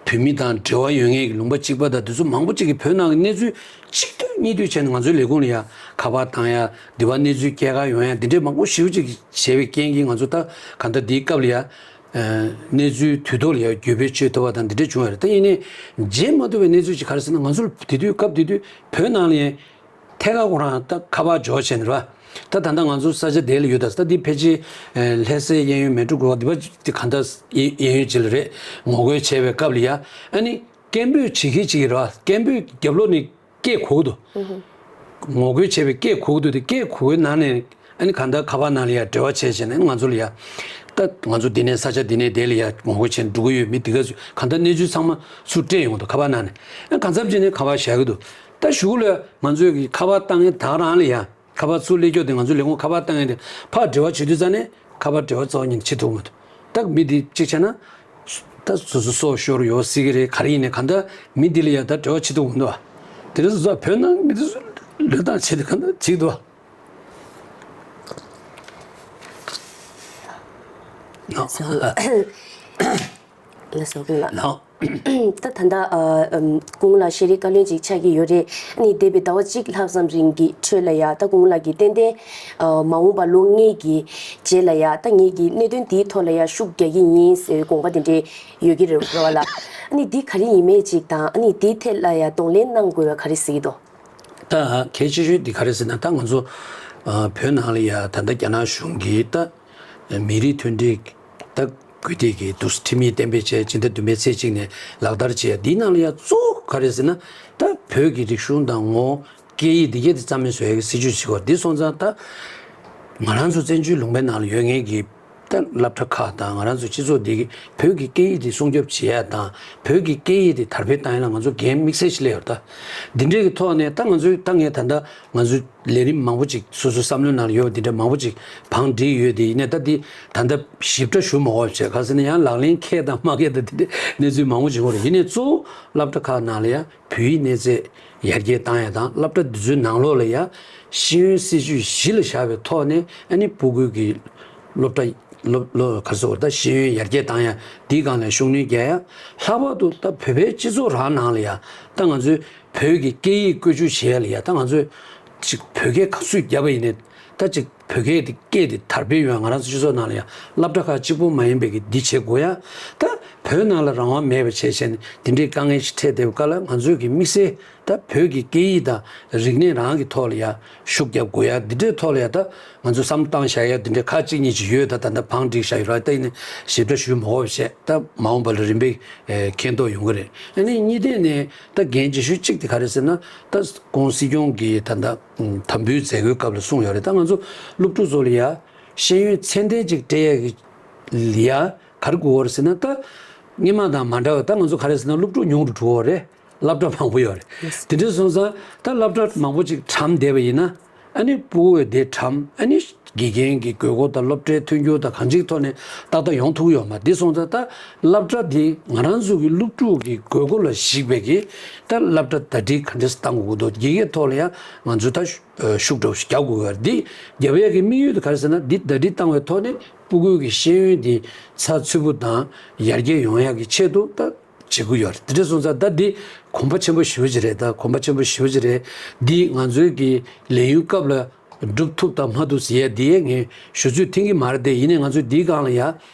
བོད་མི་དང་འབྲེལ་བ་ཡོད་མཁན་གྱི་ལུང་པ་གཅིག་པ་དང་དེ་ཚོ་མང་པོ་གཅིག་གིས་བོད་ནང་གི་གནས་ཚུལ་གཅིག་ཐོས་གཉིས་ཐོས་བྱས་ནས་ང་ཚོའི་ལས་ཁུངས་ལ་ཡ་ཁ་པར་བཏང་ཡ་འདི་བ་གནས་ཚུལ་སྐྱེལ་ག་ཡོང་ཡ་འདི་འདྲའི་མང་པོ་ཞེ་པོ་ཅིག་བྱས་པའི་རྐྱེན་གྱིས་ང་ཚོ་ད་ག་ད་འདིའི་སྐབས་ལ་ཡ་གནས་ཚུལ་དུས་ཐོག་ལ་ཡ་བརྒྱུད་སྤེལ་བྱེད་ཐུབ་པ་དང་འདི་འདྲ་བྱུང་བ་རེད། ད་ཡིན་ནའི་བརྗེད་མ་ཐུབ་པའི་གནས་ཚུལ་ཅིག་ག་རེ་ཟེར་ན་ང་ཚོ་དེ་དུས་སྐབས་དེ་དུས་བོད་ནང་ལ་ཡ། ཐད་ཀར་ཁོ་རང་ད་ཁ་པར་འབྱོར་བྱས་ནས་རེད་བ། ད་ད་ལྟ་ང་ཚོ་ས་ཆ་དེ་ལ་ཡོད་ད་ས་ད་འདི་ཕལ་ཆེར་ལྷ་སའི་གཡས་གཡོན་མལ་གྲོ་གུར་དབང་འདི་པ་འདི་གང་ལྟར་གཡས་གཡོན་ཅིག་ལ་རེད། ངོ་རྒོལ་བྱས་པའི་སྐབས་ལ་ཡ་ཨ་ནི་སྐད་འབོད་བྱེད་མཁན་ཅིག་རེད་བ། སྐད་འབོད་རྒྱབ་ལོགས་ནས་སྐད་གོ་གི་འདུག་ངོ་རྒོལ་བྱས་པའི་སྐད་གོ་གི་འདུག་དེ་སྐད་གོ་བའི་ནང་ནས་ཨ་ནི་གང་ལྟར་ཁ་པར་ནང་ལ་ཡ་འབྲེལ་བ་བྱས་བྱས་ནས་ང་ཚོ་ལ་ཡ་ད་ང་ཚོ་འདི་ནས་ས་ཆ་འདི་ནས་དེ་ལ་ཡ་ངོ་རྒོལ་བྱས་འགྲོ་གི་ཡོད་མི་འདི་ག་ཚོས་གང་ལྟར་གནས་ཚུལ་ཚང་མ་ཚུར་སྤྲད་ཡོང་གི་འདུག་ཁ་པར་ནང་ནས་ཨ་གང་འཚམ་བྱས་ནས་ཁ་པར་བཞག་གི་འདུག་ད་གཞུག་ལ་ང་ཚོས་ཀྱི་ཁ་པར་བཏང་མཁན་ད་རང་ལ་ཡ་ཁ་པར་ཚུར་སླེབས་ཀྱོག་དེ་ང་ཚོའི་ལས་ཁུངས་ཁ་པར་བཏང་མཁན་དེ་ཕར་འབྲེལ་བ་བྱེད་དུས་ཙང་ནས་ཁ་པར་འབྲེལ་བ་རྩ་བ་ཉིད་ནས་བྱེད་ཐུབ་མི་འདུག་ད་མི་འདི་གཅིག་བྱས་ན་ད་སོ་སོ་སྲོག་ཤོར་ཡོད་སྲིད་ཀྱི་རེད། ག་རེ་ཡིན་ནའི་གང་ལྟར་མི་འདི་ལ་ཡ་ད་འབྲེལ་བ་བྱེད་ཐུབ་མི་འདུག་བ། དེ་རིང་སོ་སོ་བོད་ནང་མི་འདི་ཚོ་ལོས་བཏང་བྱེད་དེ་གང་ལྟར་བྱེད་འདུག་བ། ལགས་སོ། ལགས་སོ་སྐུ་ངོ་ལགས། ལགས། ད་ད་ལྟ་ཨ་ཨམ་སྐུ་ངོ་ལགས་ཤེས་རིག་བཀའ་བློན་ཅིག་ཆགས་ཀྱི་ཡོད་རེད། ཨ་ནི་འདས་པའི་ཟླ་བ་གཅིག་ལྷག་ཙམ་རིང་གི་ཁྲོད་ལ་ཡ་ད་སྐུ་ངོ་ལགས་ཀྱིས་ཏན་ཏན་ཨ་མ་འོངས་པ་ལོ་ལྔའི་གི་རྗེས་ལ་ཡ་ད་ངེད་ཀྱིས་གནད་དོན་འདིའི་ཐོག་ལ་ཡ་ཤུགས་རྒྱག་གི་ཡིན་ཟེར་བའི་དགོངས་པ་དེ་འདྲས་ཡོད་ཀྱི་རེད་བ་ལགས། ཨ་ནི་འདི་ག་རེ་ཡིན་མེད་ཅིག་དང་ཨ་ནི་འདིའི་ཐད་ལ་ཡ་གདོང་ལེན་གནང་དགོས་པ་ག་རེ་གཟིགས་ཀྱི་འདུག་ད་གལ་ཆེ་ཤོས་འདི་ག་རེ་ཟེར་ན་ད་ང་ཚོ་ཨ་བོད་ནང་ལ་ཡ་ད་ལྟ་རྒྱ་ནག་གཞུང་གིས་ད་མི་རིགས་མཐུན་སྒྲིལ་ད་དགོས་དེ་གི་འདུག་ཁྲིམས་ཡིག་གཏན་འབེབས་བྱས་སྤྱི་ཟླ་བདུན་པའི་ཚེས་གཅིག་ནས་ལག་བསྟར་བྱས་འདིའི་ནང་ལ་ཡ་གཙོ་བོ་ག་རེ་ཟེར་ན་ད་བོད་ཀྱི་རིག་གཞུང་དང་ངོ་བོ་སྐད་ཡིག་འདི་གས་དེ་རྩ་མེད་བཟོ་ཡ་གི་སྲིད་ཇུས་ཞིག་གོ། འདི་སོང་ཙང་ད་ང་རང་ཚོ་བཙན་བྱོལ་ལུང་པའི་ནང་ལ་ཡོད་མཁན་གྱི་ད་སློབ་གྲྭ་ཁག་དང་ང་རང་ཚོ་སྤྱི་ཚོགས་འདི་གི་བོད་ཀྱི་སྐད་ཡིག་འདི་སྲུང་སྐྱོབ་བྱེད་ཡ་དང་བོད་ཀྱི་སྐད་ཡིག་འདི་དར་སྤེལ་བཏང་ཡ་ལ་ང་ཚོ་འགན་དམིགས་བསལ་ཞིག་སླེབས་ཡོད་ད། འདི་འདྲའི་གི་ཐོག་ནས་ད་ང་ཚོའི་ད་ངས་ད་ལྟ་ང་ཚོའི་ལས་རིམ་མང་པོ་ཅིག་སོ་སོའི་བསམ་བློའི་ནང་ལ་ཡོད་པ་འདི་འདྲ་མང་པོ་ཅིག་བང་བསྒྲིགས་ཡོད་དེ་ཡིན་ནའི་ད་འདི་ད་ལྟ་ཞིབ་ཕྲ་ཞུ་མ་དགོས་པ་བྱས་ག་ཟེར་ན་ཡང་ལག་ལེན་འཁེལ་དང་མ་འཁེལ་དང་འདི་འདྲའི་གནས་ཚུལ་མང་པོ་ཅིག་ཡོད་རེད། ཡིན་ནའི་གཙོ་བོ་སློབ་གྲྭ་ཁག་ནང་ལ་ཡང་བོད་ཡིག་གནས་ཚད་ཡར་རྒྱས་བཏང་ཡ་དང་སློབ་གྲྭ་འདི་ཚོའི་ནང་ལོགས་ལ་ཡ་ཤེས་ཡོན་སྲིད་བྱུས་གཞི་ལ་བཞག་པའི་ཐོག་ནས་ཨ་ནི་སྤུ་གུ་གི་སློབ་གྲྭ་སློབ་སློབ་ག་ཚོད་ད་ཤེས་ཡོན་ཡར་རྒྱས་བཏང་ཡ་འདིའི་སྒང་ལ་ཤུགས་སྣོན་རྒྱག་ཡ། ལྷག་པར་དུ་ད་བོད་པའི་སྤྱི་ཚོགས་རང་ནང་ལ་ཡ་ད་ང་ཚོའི་བོད་ཀྱི་སྐད་ཡིག་བཀོལ་སྤྱོད་བྱེད་ཡ་ལ་ཡ་ད་ང་ཚོས་ཅིག་བོད་སྐད་ག་ཚོད་བརྒྱབ་པ་ཡིན་ནའི་ད་ཅིག་བོད་སྐད་དེ་སྐད་དེ་དར་སྤེལ་ཡོང་ཡ་ང་རང་ཚོ་སྤྱི་ཚོགས་ནང་ལ་ཡ་སློབ་གྲྭ་ཁག་གཅིག་པོ་མ་ཡིན་པའི་གི་འདི་བྱེད་དགོས་ཡ། ད་བོད་ནང་ལ་རང་དབང་མེད་པ་བྱས་བྱས་ནས་འདི་འདྲའི་དཀའ་ངལ་ཞིག་འཕྲད་བསྡད་པའི་སྐབས་ལ་ང་ཚོས་ཀྱི་དམིགས་བསལ་ད་བོད་ཀྱི་སྐད་ཡིག་དང་རིག་གནས་རང་གི་ཐོག་ལ་ཡ་ཤུགས་རྒྱབ་དགོས་ཡ། འདི་འདྲའི་ཐོག་ལ་ཡ་ད་ང་ཚོ་བསམ་བློ་བཏང་བཞག་ཡ་འདི་འདྲའི་ཁག་གཅིག་གཉིས་ཅིག་ཡོད། ད་ད་ལྟ་བང་བསྒྲིགས་བཞག་ཡོད་ར། ད་ཡིན་ནའི་ཞིབ་ཕྲ་ཞུ་མ་དགོས་པ་བྱས་ད་མ་འོངས་པ་ལ་རིམ་པས་མཁྱེན་རྟོགས་ཡོང་གི་རེད། ཨ་ནི་གཉིས་ལྡན་ནས་ད་འགན་ཆེ་ཤོས་གཅིག་དེ་ག་རེ་ཟེར་ན་ད་ཁོང་སྲིད་སྐྱོང་གིས་ད་ད་དམ་འབུལ་མཛད་སྒོའི་སྐབས་ལ་གསུངས་ཡོད་རེད། ད་ང་ཚོ་སློབ་ཕྲུག་ཚོ་ལ་ཡ་ཤེས་ཡོན་ཚད་ལྡན་ཅིག་སྤྲད་ཡ་གི་ལ་ཡ། ག་རེ་དགོས་པ་རེད་ཟེར་ན་ད་ སྔོན་མ་དང་མ་འདྲ་བ། ད་ང་ཚོ་ག་རེ་ཟེར་ན་སློབ་ཕྲུག་ཉུང་རུ་འགྲོ་གི་རེད། སློབ་གྲྭ་མང་པོ་ཡོད་རེད། དེ་འདྲ་སོང་ཙང་ད་སློབ་གྲྭ་མང་པོ་ཅིག་གྲམ་བསྡད་པ་ཡིན་ན། ཨ་ནི་ཕྲུ་གུ་དེ་གྲམ། ཨ་ནི་དགེ་རྒན་གྱི་དགོས་མཁོ་དང་སློབ་གྲྭའི་མཐུན་འགྱུར་དང་གང་ཅིའི་ཐོག་ནས་ཏག་ཏག་ཡོང་ཐུབ་ཀྱི་ཡོད་མ་རེད། དེ་སོང་ཙང་ད་སློབ་གྲྭ་དེ་ང་རང་ཚོ་གི་སློབ་ཕྲུག་གི་དགོས་མཁོ་ལ་གཞིགས་པའི་གི་ད་སློབ་གྲྭ་ཟླ་སྒྲིལ་ག་འདྲས་བཏང་དགོས་ཀྱི་འདུག་དགེ་རྒན་ཐོག་ལ་ཡང་ང་ཚོས་ད་ཤུགས་དྲག་རྒྱག་དགོས་ཀྱི་ཡོད་རེད། འདི་རྒྱབ་ཡས་ཀྱི་དམིགས་ཡུལ་དེ་ག་རེ་ཟེར་ན། འདི་ཟླ་སྒྲིལ་བཏང་བའི་ཐོག་ནས་ཕྲུ་གུའི་གི་ཤེས་ཡོན་དེ་ཚགས་ཚུད་པོ་དང་ཡར་རྒྱས་ཡོང་ཡག་གི་ཆེད་དུ་ད་བྱེད་ཀྱི་ཡོད་རེད། དེ་འདྲ་སོང་ཙང་ད་འདི་གོམ་པ་ཆེན་པོ་ཞེ་པོ་ཅིག་རེད། ད་གོམ་པ་ཆེན་པོ་ཞེ་པོ་ཅིག་རེད། འདི་ང་ཚོའི་གི་ལས་ཡུན་སྐབས་ལ་སྒྲུབ་ཐུབ་དང་མ་ཐུབ་ཟེར་ཡས་འདི་ཡས་ངས་ཞུ་ཚོད་འཐེན་གྱི་མ་རེད་དེ། ཡིན་ནའི་ང་ཚོས་འདིའི་སྒང་ལ་ཡ་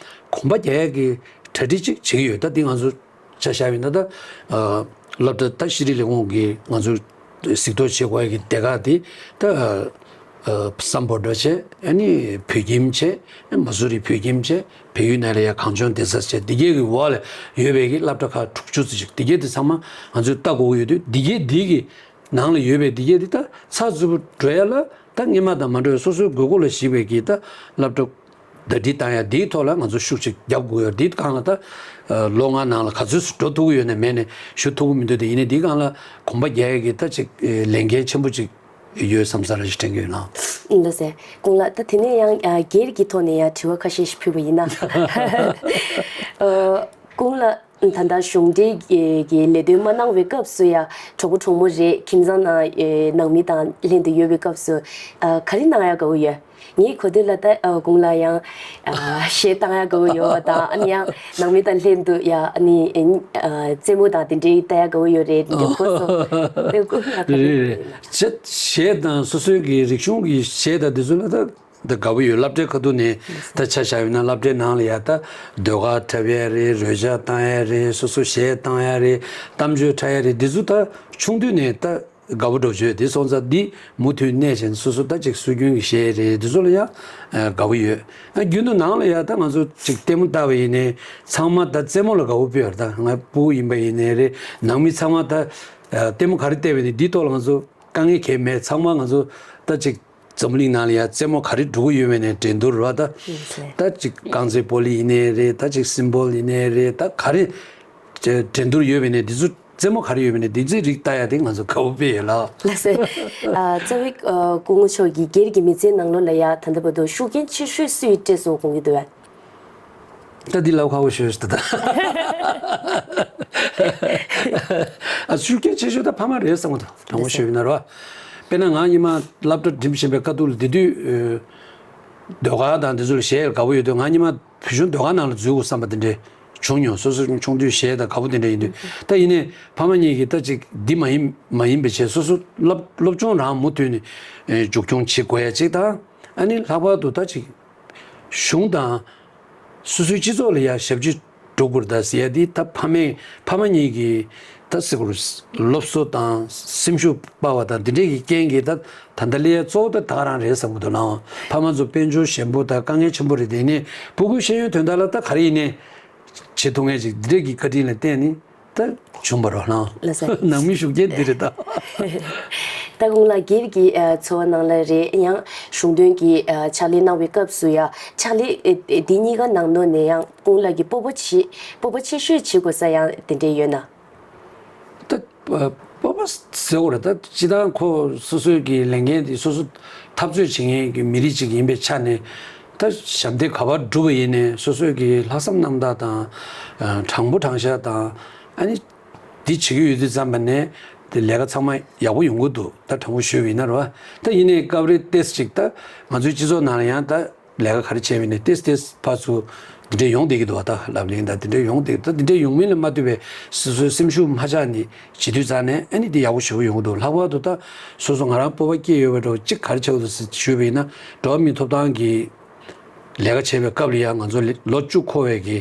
གོམ་པ་རྒྱག་ཡས་ཀྱི་གྲ་སྒྲིག་ཅིག་བྱེད་ཀྱི་ཡོད། ད་འདི་ང་ཚོ་ཆ་བཞག་པ་ཡིན་ན་ད། ཨ། སློབ་གྲྭ་ད་ཤེས་རིག་ལས་ཁུངས་ཀྱིས་ང་ཚོས་གཟིགས་རྟོག་བྱེད་དགོས་ཡ་གི་སྡེ་ཁག་དེ་ད། ཨ། སམ་བྷོ་ཊ་བྱས། ཨ་ནི་བོད་ཁྱིམ་བྱས། མ་སུ་རི་བོད་ཁྱིམ་བྱས། བལ་ཡུལ་ནང་ལ་ཡ་གངས་ལྗོངས་བདེ་རྩ་བྱས། འདི་གའི་གི་འོག་ལ་ཡོད་པའི་གི་སློབ་གྲྭ་ཁག་དྲུག་ཅུ་ཙམ་ཞིག་འདི་གའི་དེ་ཚང་མ་ང་ཚོས་ལྟ་དགོས་ཀྱི་ཡོད་དུས། འདི་གའི་འདི་གི་ནང་ལ་ཡོད་པའི་འདི་གའི་དེ་ད་ཚགས་ཚུད་པོ་འགྲོ་ཡ་ལ་ད་སྔོན་མ་དང་མ་འདྲ་བའི་སོ་སོའི་དགོས་མཁོ་ལ་གཞིགས་པའི་གི་ད་སློབ་གྲྭ་ཟླ་སྒྲིལ་བཏང་ཡ་འདིའི་ཐོག་ལ་ང་ཚོ་ཤུགས་ཅིག་རྒྱབ་དགོས་ཡོད། འདིའི་སྒང་ལ་ད་ལོ་ལྔ་ནང་ལ་ག་ཚོད་འགྲོ་ཐུབ་ཀྱི་ཡོད་ན་མེད་ན་ཞུ་ཐུབ་ཀྱི་མི་འདུག་དེ་ཡིན་ནའི་འདིའི་སྒང་ལ་གོམ་པ་རྒྱག་ཡ་གི་ད་ཅིག་ལས་འགན་ཆེན་པོ་ཅིག་ཡོད་བསམ་ས་ར་ཞིག་དྲན་གྱི་ཡོད་ལགས། ལགས་སེ། ཀུན་ལགས། ད་དེ་ནས་ཡང་སྒེར་གྱི་ཐོག་ནས་ཡང་དྲི་བ་ཁ་ཤས་ཤིག་ཕུལ་བ་ཡིན་ན། ཨ། ཀུན་ལགས། ད་ལྟ་གཞུང་འབྲེལ་གྱི་ལས་དོན་མ་གནང་བའི་སྐབས་སུ་ཡང་གྲོགས་པོ་གྲོགས་མོ་རེད། ཁྱིམ་ཚང་ནང་ནང་མི་དང་ལྷན་དུ་ཡོད་པའི་སྐབས་སུ་ག་རེ་གནང་ཡག་དགའ་བོ་ཡོད། ངའི་གོ་ཐོས་ལ་ད་ཀུན་ལ་ཡང་གཞས་བཏང་ཡག་དགའ་བོ་ཡོད་པ་དང་། ཨ་ནི་ཡང་ནང་མི་དང་ལྷན་དུ་ཡང་ཨ་ནི་རྩེད་མོ་དང་དེ་འདྲའི་ལྟ་ཡག་དགའ་བོ་ཡོད་རེད། དེ་འདྲ་གོ་སོང་། དེ་ཀུན་ལ་ག་རེ། རེད་རེད། གཞས་དང་སོ་སོའི་གི་རིག་གཞུང་གི་གཞས་དང་དེ་ཚོ་ལ་ད། འདི་དགའ་པོ་ཡོད། སློབ་གྲྭའི་ཁ་ཐུག་ནས་ད་ཆ་བཞག་ཡོད་ན་སློབ་གྲྭའི་ནང་ལ་ཡ་ད་ཟློས་གར་འཁྲབ་ཡས་རེད། རོལ་ཆ་བཏང་ཡས་རེད། སོ་སོ་གཞས་བཏང་ཡས་རེད། གཏམ་བརྗོད་འཁྲབ་ཡས་རེད། འདི་ཚོ་ད་ཆུང་དུས་ནས་ད་དགའ་པོ་འགྲོ་བྱོས། དེ་སོང་ཙང་འདི་མུ་མཐུད་གནས་བྱས་ནས་སོ་སོ་ད་ཅིག་སྲོལ་རྒྱུན་གྱི་གཞས་རེད། འདི་ཚོ་ལ་ཡ་དགའ་པོ་ཡོད། རྒྱུན་དུ་ནང་ལ་ཡ་ད་ང་ཚོ་ཅིག་ལྟད་མོ་ལྟ་བ་ཡིན་ནའི་ཚང་མ་ད་རྩེད་མོ་ལ་དགའ་པོ་དཔེ་ཡོད་རེད། ད་ང་ཕྲུ་གུ་ཡིན་པ་ཡིན་ནའི་རེད། ནང་མི་ཚང་མ་ད་ལྟད་མོ་ག་རེ་བལྟས་པ་ཡིན་ནའི་འདིའི་ཐོག་ལ་ང་ཚོ་དཀའ་ངལ་གང་ཡང་མེད། ཚང་མ་ང་ཚོ་ད་ཅིག་འཛམ་བུ་གླིང་ནང་ལ་ཡ་རྩེད་མོ་ག་རེ་འགྲོ་གི་ཡོད་མེད་ནས་འགྲན་བསྡུར་ར། ད་ཡིན་ཟེར། ད་ཅིག་རྐང་རྩེད་སྤོ་ལོ་ཡིན་ནའི་རེད། ད་ཅིག་སིམ་པོལ་ཡིན་ནའི་རེད། ད་ག་རེ་འགྲན་བསྡུར་ཡོད་མེད་ནས་འདི་ཚོ་རྩེད་མོ་ག་རེ་ཡོད་མེད་ནས་འདི་ཚོའི་རིགས་ལྟ་ཡ་དེ་ང་ཚོ་དགའ་པོ་དཔེ་ཡོད་ལགས། ལགས་སེ། ཨ། རྩ་བའི་ཨ་སྐུ་ངོ་མཆོག་གིས་སྒེར་གྱི་མི་ཚེའི་ནང་ལོགས་ལ་ཡ་ད་ལྟ་བར་དུ་ཤུགས་རྐྱེན་ཆེ་ཤོས་སུའི་སྤྲད་སོང་དགོངས་ཀྱི་འདུག་བས། ད་འདི་ལབ་ཁག་པོ་ཞེ་པོ་ཞིག་འདུག་ད། ཨ། ཤུགས་རྐྱེན་ཆེ་ཤོས་ད་ཕ་མ་རེད་བསམ་གྱི་འདུག་དྲང་པོ་ཞུས་པ་ཡིན་ན་རོ། དཔེར་ན་ང་སྔོན་མ་སློབ་གྲྭ་འགྲིམ་བཞིན་པའི་དཀའ་སྡུག་ལ་དེ་དུས་ཨ་ཟློས་གར་དང་དེ་ཚོ་ལ་གཞས་ལ་དགའ་པོ་ཡོད་དུས། ང་སྔོན་མ་བུ་ཆུང་ཟློས་གར་ནང་ལ་འཛུལ་དགོས་བསམ་པ་དེ་འདྲ་བྱུང་མྱོང་། སོ་སོ་ཆུང་དུས་གཞས་དང་དགའ་པོ་དེ་འདྲ་ཡིན་དུས། ད་ཡིན་ནའི་ཕ་མ་གཉིས་ཀྱིས་ད་ཅིག་འདི་མ་ཡིན་མ་ཡིན་པའི་བྱས། སོ་སོ་སློབ་སློབ་སྦྱོང་རང་མུ་མཐུད་ནས་ཨ་མཇུག་སྐྱོང་བྱེད་དགོས་ཡ་ཅིག་དང་། ཨ་ནི་ལྷག་པར་དུ་ད་ཅིག་གཞུང་དང་སོ་སོའི་སྤྱི་ཚོགས་ལ་ཡ་ཞབས་ཕྱི་འགྲོ་དགོས་རེད་ད་ཟེར་ཡ་འདི། ད་ཕ་མས་ཕ་མ་གཉིས་ཀྱིས་ད་ཟེར་དགོས་རེད། སློབ་གསོ་དང་སེམས་ཤུགས་སྤར་བ་དང་འདི་འདྲས་ཀྱི་རྐྱེན་གྱིས་ད་ད་ལྟ་སླེབས་ཡ་གཙོ་བོ་ད་ད་ག་རང་རེད་བསམ་གྱི་འདུག་ལགས། ཕ་མ་ཚོ་དཔལ་འབྱོར་ཞན་པོ་དང་དཀའ་ངལ་ཆེན་པོ་རེད། དེ་ནས་ཕྲུ་གུའི་ཤེས་ཡོན་དོན་དག་ལ་ད་ག་རེ་ཡིན་ནའི་བྱེད་ཐུབ་མཁན་ཅིག་འདི་འདྲས་ཀྱི་བཀའ་དྲིན་ལ་བརྟེན་ནས། ད་བྱུང་བ་རོ་ལགས། ལགས་སོ། ནང་མི་ཤུགས་རྐྱེན་འདི་རེད་ད། ད་ཀུན་ལགས་སྒེར་གྱི་ཨ་འཚོ་བ་ནང་ལ་རེད། ཡང་གཞུང་དོན་གྱི་ཨ་ཕྱག་ལས་གནང་བའི་སྐབས་སུ་ཡང་ཕྱག་ལས་ཨེ་ཨེ་འདི་གཉིས་ཀ་ནང་ནང་ནས་ཡང་ཀུན་ལགས་ཀྱིས་སྤོབས་པ་བྱེད་སྤོབས་པ་ཆེ་ཤོས་བྱེད་དགོས་ས་ཡང་དེ་འདྲས་ཡོད་ན། ད་ཨ་སྤོབས་པ་ཟེར་དགོས་རེད། ད་སྤྱིར་བཏང་ཁོ་སོ་སོའི་གི་ལས་འགན་དེ་སོ་སོ་འཐབ་རྩོད་བྱེད་མཁན་གྱི་མི་རིགས་ཅིག་ཡིན་པའི་ཆ་ནས། ད་ཞབས་འདེགས་ག་པར་བསྒྲུབས་པ་ཡིན་ནའི་སོ་སོའི་གི་ལྷག་བསམ་རྣམ་དག་དང་། ཨ་དྲང་པོ་དྲང་བཞག་དང་། ཨ་ནི་འདི་བྱེད་ཀྱི་ཡོད་དུས་ཙམ་པ་ནས་དེ་ལས་ཀ་ཚང་མ་ཡག་པོ་ཡོང་གི་འདུག་ད་དྲང་པོ་ཞུས་པ་ཡིན་ན་རེད་བ། ད་ཡིན་ནའི་སྐབས་རེ་ཏོག་ཙམ་ཅིག་ད་ང་ཚོའི་སྤྱི་ཚོགས་ནང་ལ་ཡང་ད་ལས་ཀ་ག་རེ་བྱས་པ་ཡིན་ནའི་ཏོག་ཙམ་ཏོག་ཙམ་ཕར་ཚུར་འདི་འདྲས་ཡོང་བསྡད་ཀྱི་འདུག་བ། ད་ལབ་གླེང་དང་འདི་འདྲས་ཡོང་བསྡད། ད་འདི་འདྲས་ཡོང་མིན་ལ་མ་ལྟོས་པའི་སོ་སོའི་སེམས་ཤུགས་མ་ཆག་ནས་བྱེད་དུས་ཙང་ནས། ཨ་ནི་འདི་ཡག་པོ་ཞེ་པོ་ཡོང་གི་འདུག་ལྷག་པར་དུ་ད་སོ་སོ་ང་རང་སྤོབས་པ་སྐྱེས་ཡོད་པའི་འདྲ་བོ་ཅིག་ག་རེ་བྱེད་དགོས་འདུག་ཟེར་ཞུས་པ་ཡིན་ན། འགྲོ་བ་མིའི་ཐོབ་ཐང་གི་ལས་ཀ་བྱེད་པའི་སྐབས་ལ་ཡང་ང་ཚོ་ལོ་བཅུ་འཁོར་བའི་གི་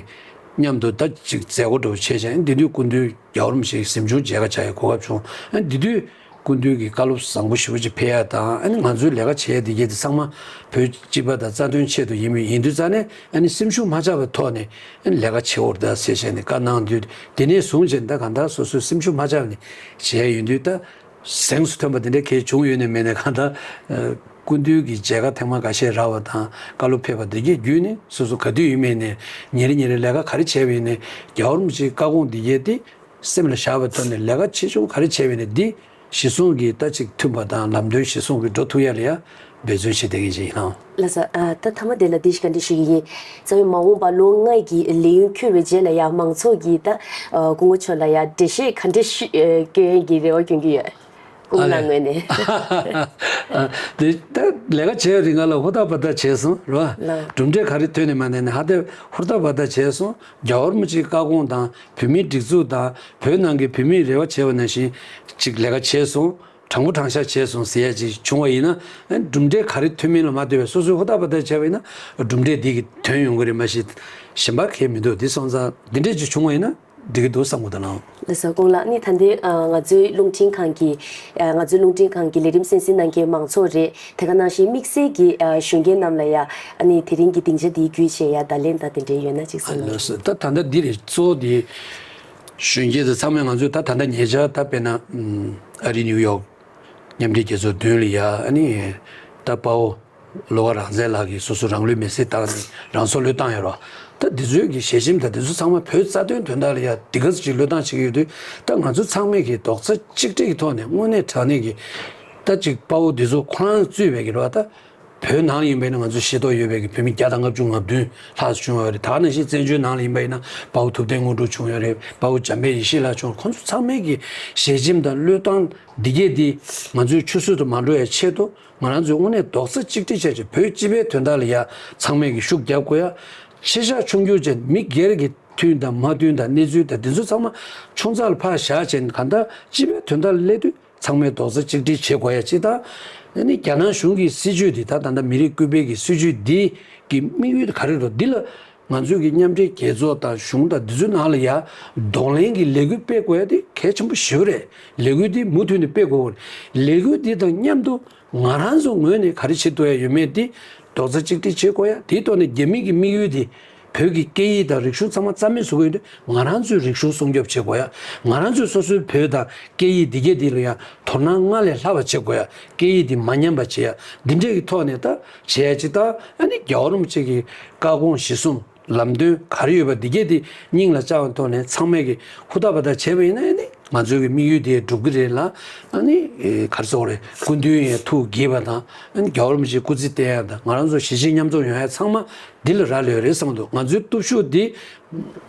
མཉམ་དུ་ད་ཅིག་མཛད་སྒོ་འདྲ་བོ་བྱས་བྱས། ཨ་ནི་དེ་དུས་སྐུ་མདུན་རྒྱལ་བ་རིན་པོ་ཆེའི་གཟིམ་ཆུང་མཇལ་ཁ་བཅར་ཡའི་གོ་སྐབས་བྱུང་། ཨ་ནི་དེ་དུས་སྐུ་མདུན་གྱི་བཀའ་སློབ་བཟང་པོ་ཞེ་པོ་ཅིག་ཕེབས་ཡ་དང་། ཨ་ནི་ང་ཚོའི་ལས་ཀ་བྱེད་ཡ་དེ་གས་དེ་ཚང་མ་བོད་སྤྱི་པ་དང་རྩ་དོན་ཆེད་དུ་ཡིན་མི་ཡིན་དུས་ཙང་ནས། ཨ་ནི་སེམས་ཤུགས་མ་ཆག་པའི་ཐོག་ནས་ཨ་ནི་ལས་ཀ་བྱེད་འོར་ད་ཟེར་བྱས་ནས་བཀའ་གནང་དུས། དེ་ནས་བཟུང་བྱས་ད་གང་ལྟར་སོ་སོའི་སེམས་ཤུགས་མ་ཆག་ནས་བྱས་ཡོང་དུས། ད་གཟེངས་སུ་ཐོན་པ་དེ་འདྲ་གས་བྱུང་ཡོད་ནས་མེད་ནས་གང་ལྟར། ཨ། སྐུ་མདུན་གྱི་མཇལ་ཁ་ཐེངས་མ་ཁ་ཤས་རག་པ་དང་བཀའ་སློབ་ཕེབས་པ་འདི་གས་བརྒྱུད་ནས་སོ་སོ་ག་དུས་ཡིན་མིན་ནས་ཉིན་རེ་ཉིན་རེ་ལས་ཀ་ག་རེ་བྱས་པ་ཡིན་ནས་རྒྱལ་བ་རིན་པོ་ཆེའི་བཀའ་དགོངས་འདི་གས་དེ་སེམས་ལ་བཞག་པའི་ཐོག་ནས་ལས་ཀ་ཆེ་ཆུང་ག་རེ་བྱས་པ་ཡིན་ནས་འདི་གཞི་བཟུང་གི་ད་ཅིག་མཐུན་པ་དང་ལམ་སྟོན་གཞི་བཟུང་གི་འགྲོ་ཐུབ་ཡ་ལ་ཡ་འབད་བརྩོན་བྱེད་བསྡད་མཁན་ཅིག་ཡིན་ལགས། ལགས་སོ། ཨ། ད་མཐའ་མ་དེ་ལ་འདི་ཞིག་བཀའ་འདྲི་ཞུ་གི་ཡིན། རྩ་བའི་མ་འོངས་པ་ལོ་ལྔ་གི་ལས་ཡུན་འཁྱོལ་བའི་རྗེས་ལ་ཡང་མང་ཚོགས་ཀྱིས་ད་ཨ་སྐུ་ངོ་མཆོག་ལ་ཡང་འགྲེལ་བཤད་ག་འདྲ་ཞིག་ཨ་སྐྱོན་གྱི་རེ་བ་སྐྱོན་གྱི་ཡོད། སྐུ་ངོ་ལགས་ངོས་ནས། ཨ་དེ་ད་ལས་ཀ་བྱེད་རིང་ལ་ཧུར་ཐག་འབད་ཐག་བྱས་སོང་རེད་བ། ལགས། གྲུབ་འབྲས་ག་རེ་ཐོན་ནས་མ་ཐོན་ནས་ཧ་ཏེ་ཧུར་ཐག་འབད་ཐག་བྱས་སོང་། རྒྱལ་བ་རིན་པོ་ཆེའི་བཀའ་དགོངས་དང་བོད་མིའི་སྒྲིག་འཛུགས་དང་བོད་ནང་གི་བོད་མིའི་རེ་བ་བྱས་པ་ནང་བཞིན་ཅིག་ལས་ཀ་བྱས་སོང་། དྲང་པོ་དྲང་བཞག་བྱས་སོང་ཟེར་ཡ་ཅིག་བྱུང་བ་ཡིན་ན། གྲུབ་འབྲས་ག་རེ་ཐོན་མིན་ལ་མ་ལྟོས་པའི་སོ་སོའི་ཧུར་ཐག་འབད་ཐག་བྱས་པ་ཡིན་ན་གྲུབ་འབྲས་འདི་གི་ཐོན་ཡོང་གི་རེད། མ་གཞི་གཞན་པ་གང་ཡང་མི་འདུག་འདི་སོང་ཙང་འདི་འདྲས་ཅིག་བྱུང་བ་ཡིན་ན་འགྲིག་གི་འདུག་བསམ་གི་འདུག་ལགས། ལགས་སོ། སྐུ་ངོ་ལགས། ཨ་ནི་ད་ལྟའི་ཨ་ང་ཚོའི་རླུང་འཕྲིན་ཁང་གི་ཨ་ང་ཚོའི་རླུང་འཕྲིན་ཁང་གི་ལས་རིམ་གསན་གཟིགས་གནང་མཁན་མང་ཚོགས་རེད། དེ་ག་ནང་བཞིན་དམིགས་བསལ་གྱི་ཨ་གཞོན་སྐྱེས་རྣམས་ལ་ཡ་ཨ་ནི་དེ་རིང་གི་སྡིངས་ཆ་འདི་བརྒྱུད་བྱས་ཡ་བརྡ་ལན་དང་དེ་འདྲས་ཡོད་ན་ཅིག་གསུངས་གནང་། ལགས་སོ། ད་ད་ལྟ་འདི་རེད། གཙོ་བོ་དེ་གཞོན་སྐྱེས་དེ་ཚང་མས་ང་ཚོས་ད་ད་ལྟ་ཉེ་ཆར་ད་དཔེར་ན་ཨ་རི་ནིའུ་ཡོག་མཉམ་འབྲེལ་རྒྱལ་ཚོགས་མདུན་ལ་ཡ་ཨ་ནི་ད་དཔའ་བོ་བློ་དགའ་རང་བཙན་ལགས་ཀྱིས་སོ་སོ་རང་ལུས་མེར་སྲེག་བཏང་ནས་རང་སྲོག་བློས་བཏང་ཡོད་རེད་བ། ད་འདི་ཚོའི་གི་ཞལ་ཆེམས་དང་འདི་ཚོ་ཚང་མ་བོད་རྩ་དོན་དོན་དག་ལ་ཡ་འདི་ག་ཚོད་ཅིག་བློས་བཏང་བྱེད་ཀྱི་ཡོད་དུས། ད་ང་ཚོ་ཚང་མས་གི་རྡོག་རྩ་གཅིག་སྒྲིལ་གྱི་ཐོག་ནས་དངོས་གནས་དྲང་གནས་ཀྱི་ད་ཅིག་དཔའ་བོ་འདི་ཚོ་ཁོ་རང་གཙོས་པའི་གི་རེད་བ། ད་བོད་ནང་ལ་ཡིན་པ་ཡིན་ན་ང་ཚོ་ཤེས་རྟོགས་ཡོད་པའི་གི་བོད་མི་བརྒྱ་དང་ལྔ་བཅུ་ང་བདུན་ལྷག་བྱུང་ཡོད་རེད། ད་ག་ནང་བཞིན་བཙན་བྱོལ་ནང་ལ་ཡིན་པ་ཡིན་ན་དཔའ་བོ་ཐུབ་བསྟན་དངོས་གྲུབ་བྱུང་ཡོད་རེད། དཔའ་བོ་འཇམ་དཔལ་ཡེ་ཤེས་ལགས་བྱུང་། ཁོང་ཚོ་ཚང་མའི་གི་ཞལ་ཆེམས་དང་བློས་བཏང་འདི་གས་འདི་ང་ཚོའི་ཆུད་ཟོས་དུ་མ་འགྲོ་ཡའི་ཆེད་དུ། ང་རང་ཚོས་དངོས་གནས་རྡོག་རྩ་གཅིག་སྒྲིལ་བྱས་བྱས་བོད་སྤྱི་པའི་དོན་དག་ལ་ཡ་ཚང་མས་ཀྱི་ཤུགས་རྒྱབ་དགོས་ཡ། ཆེ་ཆག་ཆུང་འགྱུར་བྱས་མི་སྒེར་གྱི་མཐུན་དང་མ་མཐུན་དང་གནས་ཚུལ་དང་འདི་ཚོ་ཚང་མ་ཆུང་ཙག་ལ་ཕར་བཞག་བྱས་གང་ལྟར་སྤྱི་པའི་དོན་དག་ལ་སླེབས་དུས་ཚང་མས་རྡོག་རྩ་གཅིག་སྒྲིལ་བྱེད་དགོས་ཡ་གཅིག་དང་། ཨ་ནི་རྒྱ་ནག་གཞུང་གི་སྲིད་བྱུས་འདི་ད་ད་ལྟ་མི་རིགས་སྐུལ་སྤེལ་གྱི་སྲིད་བྱུས་འདི་གི་དམིགས་ཡུལ་ག་རེ་རེད། འདི་ལ་ང་ཚོས་ཀྱི་མཉམ་འབྲེལ་རྒྱལ་ཚོགས་དང་གཞུང་དང་འདི་ཚོའི་ནང་ལ་ཡ་གདོང་ལེན་གྱི་ལས་འགུལ་སྤེལ་དགོས་ཡ་དེ་གལ་ཆེན་པོ་ཞེ་པོ་རེད། ལས་འགུལ་འདི་མུ་མཐུད་ནས་སྤེལ་དགོས་རེད། ལས་འགུལ་འདི་དང་མཉམ་དུ་ང་རང་ཚོ་ངོས་ནས་ག་རེ་བྱེད་ཐུབ་ཡ་ཡོད་མེད་དེ་རྡོག་རྩ་གཅིག་སྒྲིལ་བྱེད་དགོས་ཡ། དེའི་ཐོག་ནས་རྒྱ་མི་གི་དམིགས་ཡུལ་དེ་བོད་ཀྱི་སྐད་ཡིག་དང་རིག་གཞུང་ཚང་མ་རྩ་མེད་བཟོ་གི་ཡོད་དུས་ང་རང་ཚོའི་རིག་གཞུང་སྲུང་སྐྱོབ་བྱེད་དགོས་ཡ། ང་རང་ཚོས་སོ་སོའི་བོད་དང་སྐད་ཡིག་འདི་གས་འདི་ལ་ཡ་དོ་སྣང་སྔར་ལས་ལྷག་པ་བྱེད་དགོས་ཡ། སྐད་ཡིག་འདི་མ་ཉམས་པ་བྱེད་ཡ། འདི་འདྲས་ཀྱི་ཐོག་ནས་ད་བྱེད་ཡ་ཅིག་དང་། ཨ་ནི་རྒྱལ་བ་རིན་པོ་ཆེ་གི་བཀའ་དགོངས་གཞི་བཟུང་ལམ་སྟོན་ག་རེ་ཡོད་པ་འདི་གས་དེ་སྙིང་ལ་བཅངས་པའི་ཐོག་ནས་ཚང་མས་ཀྱི་ཧུར་ཐག་འབད་ཐག་བྱས་པ་ཡིན་ན་ཨ་ནི་ང་ཚོའི་གི་དམིགས་ཡུལ་དེ་འགྲུབ་ཀྱི་རེད་ལ། ཨ་ནི་ཨེ་ག་རེ་ཟེར་དགོས་རེད། སྐུ་མདུན་ཡང་ཐུགས་དགྱེས་པ་དང་། ཨ་ནི་རྒྱལ་བ་རིན་པོ་ཆེ་སྐུ་ཚེ་བརྟན་ཡ་དང་ང་རང་ཚོ་གཞིས་བྱེས་མཉམ་འཛོམས་ཡོང་ཡ་ཚང་མ་འདི་ལ་རག་ལས་རེད་བསམ་འདུག་ང་ཚོའི་སྟོབས་ཤུགས་འདི་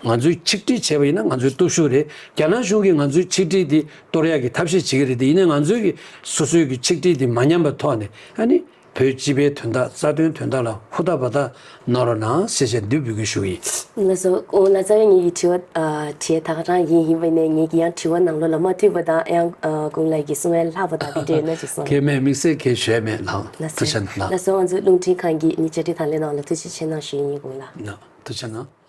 ང་ཚོས་ཆིག་སྒྲིལ་བྱས་པ་ཡིན་ན་ང་ཚོའི་སྟོབས་ཤུགས་རེད། རྒྱ་ནག་གཞུང་གིས་ང་ཚོའི་ཆིག་སྒྲིལ་འདི་གཏོར་ཡ་གི་ཐབས་ཤེས་བྱེད་ཀྱི་རེད་དེ། ཡིན་ནའི་ང་ཚོའི་གི་སོ་སོའི་གི་ཆིག་སྒྲིལ་འདི་མ་ཉམས་པའི་ཐོག་ནས་ཨ་ནི་བོད་སྤྱི་པའི་དོན་དག་རྩ་དོན་དོན་དག་ལ་ཧུར་ཐག་འབད་ཐག་གནང་རོགས་གནང་ཟེར་བྱས་འདི་འབོད་སྐུལ་ཞུ་གི་ཡིན། ལགས་སོ། ཨོ་ལགས་སོ། ངེད་ཀྱི་དྲི་བ་ཨ་དྲི་ཡ་ད་ག་རང་ཡིན་ཡིན་པ་ནས་ངེད་ཀྱི་ཡང་དྲི་བ་ནང་ལོགས་ལ་མ་ཐུག་པ་དང་ཡང་ཨ་སྐུ་ངོ་ལགས་ཀྱིས་གསུང་ཡ་ལྷག་པ་དང་དེ་འདྲ་ཡོད་ན་ཅིག་གསུངས། གལ་མེད། དམིགས་བསལ་གལ་ཞུ་ཡ་མེད་ལགས། ལགས་སོ། ཐུགས་རྗེ་གནང་ལགས། ལགས་སོ། ང་ཚོའི་རླུང་འཕྲིན་ཁང་གི་ངེད་བཅར་འདྲི་དང་ལེན་གནང་བ་ལ་ཐུགས་རྗེ་ཆེ་གནང་ཞུ་ཡ་ཡིན་སྐུ་ངོ་ལགས། ཐུགས་རྗེ་གནང་།